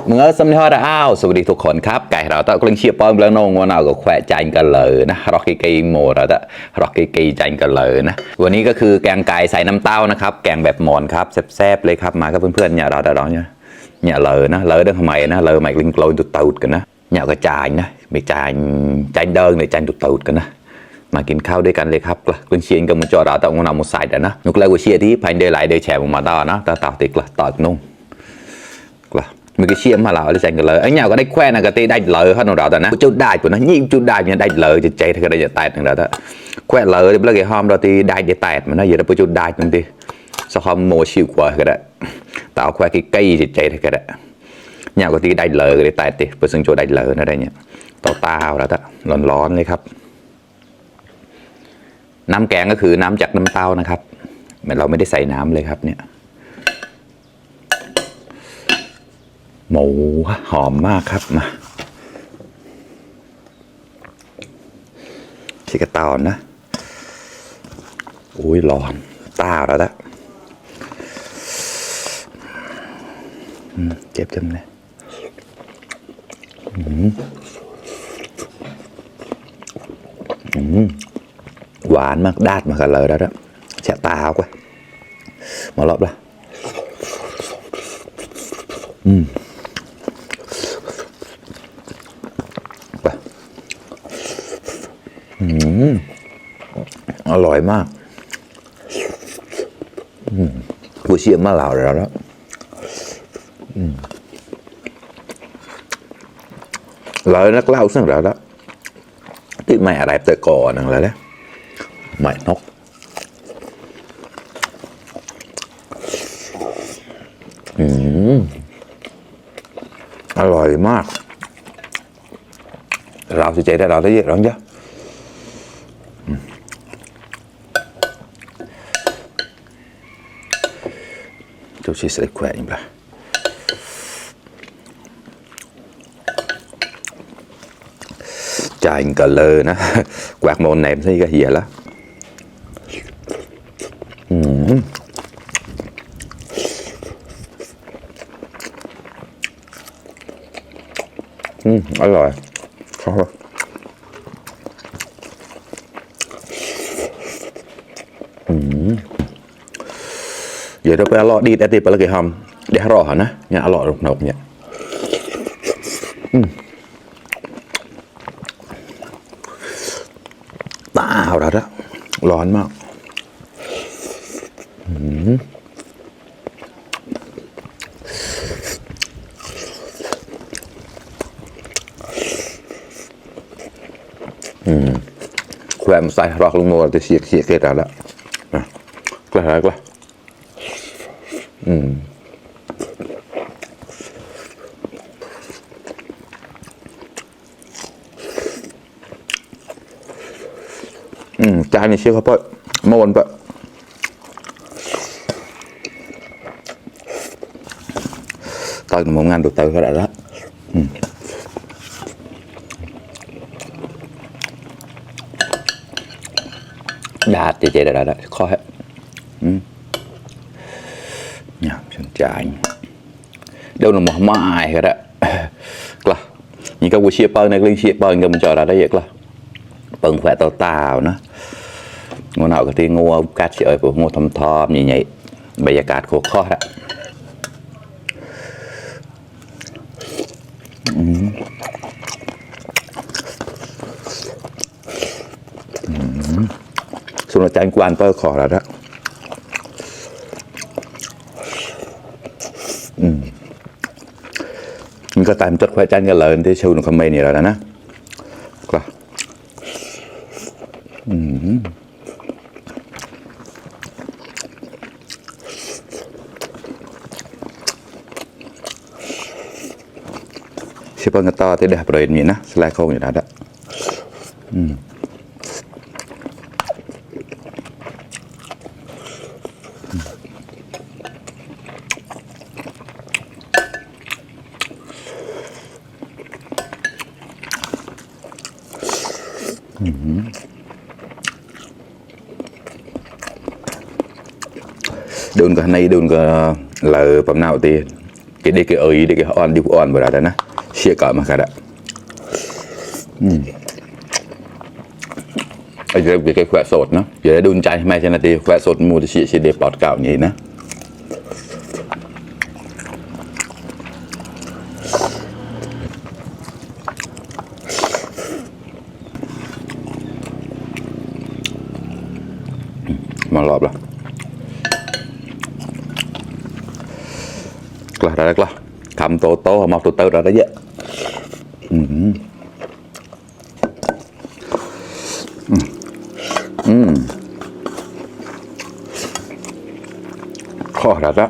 เมื่อสำเนียงอ้าวสวัสดีทุกคนครับไก่เราตะกลิ้งเชียร์ป้อมแล้วน้องวันเอาก็แขวะใจกันเลยนะร็อกกี้โมเราตะร็อกกี้ใจกันเลยนะวันนี้ก็คือแกงไก่ใส่น้ำเต้านะครับแกงแบบหมอนครับแซ่บๆเลยครับมากับเพื่อนๆเนี่ยเราแต่เราเนี่ยเลยนะเลยได้ทำไมนะเลยไม่กลิ้งโกลนตุดตูดกันนะเนี่ยก็จ่ายนะไม่จ่ายเดินเลยจ่ายตุดตูดกันนะมากินข้าวด้วยกันเลยครับกลิ้งเชียร์กับมุจอเราตะวันเอามุสายแต่นะนุกเลยว่าเชียร์ที่ภายในหลายเดือนแฉออกมาต่อนะต่อติดละต่อนุ่งมีcái xiêm mà lão đi dành cái lời anh nào có đánh khoe là cái tê đánh lời hơn nào đó nè chút đại của nó nhìn chút đại như đánh lời thì chạy thì cái đây tẹt thằng đó khoe lời thì bây giờ hôm đó thì đại để tẹt mà nó giờ nó có chút đại trong thì sao không mua siêu quá cái đó tạo khoe cái cây thì chạy thì cái đó nhà có tí đánh lời để tẹt thì bây giờ chỗ đánh lời nó đây nhỉ tao đóร้อนเลยครับน้ำแกงก็คือน้ำจากน้ำเต้านะครับเราไม่ได้ใส่น้ำเลยครับเนี่ยหมูหอมมากครับมาชิกระตอนนะอุ้ยร้อนตาแล้วละเจ็บจังเลยหวานมากดาดมากันเลยแล้วแฉะตาเอาไปมาลบละอร่อยมากกูเชี่ยมาเหล่าแล้วlời nó lau sang rồi đó thì mẹ đẹp tới cò năng lại đấy mẹ nócอร่อยมากเราจะใจได้เราได้เยอะร้อนจ้ะtôi chia sẻ khỏe như vậy chạy cờ lơ nó quạt môn này thấy cái gì đóอร่อยgiờ đó phải lo đi để tìm cái hầm để rò hả na nhà lọ rục nộp nhỉ tao đóร้อนมากแขวนใส่รอกลงโม่จะเสียเกล็ดแล้วกล้ากล้าจานนี้เชื่อเขาเปิดโมนเปิดตอนมองงานดูเตยเขาได้แล้วดาดเจ๊ได้แล้วข้อให้เนี่ยฉันจ่ายเดี๋ยวหนูมาไม่ก็ได้กล้านี่ก็วิเชียเปิลในเรื่องเชียเปิลก็มันจอดได้เยอะกล้าเปิลแฝดเต่านะงูหนาวก็ที่งูกัดเฉยพวกงูทำทอมใหญ่ๆบรรยากาศโคตรข้อละสุนัขจันทร์กวานเปิลขอแล้วนะมันก็ตามจดไว้จันกันเลยที่ชูนคอมเมนต์นี่แล้วนะก็siapa ngetah tidak berain mina selekong ya ada đun cái này đun cái là phẩm nào thì cái đây cái ấy đây cái on đi on vừa đó nè chia cả mà cả đóไอ้เรื่องcáiแขวะสดเนาะอย่าได้ดุนใจไม่ใช่นะทีแขวะสดมูจะเสียเดปอดเก่าอย่างนี้นะมารอบละกล้าได้กล้าคำโตโตมาตัวเตอร์ได้เยอะข้อระดับ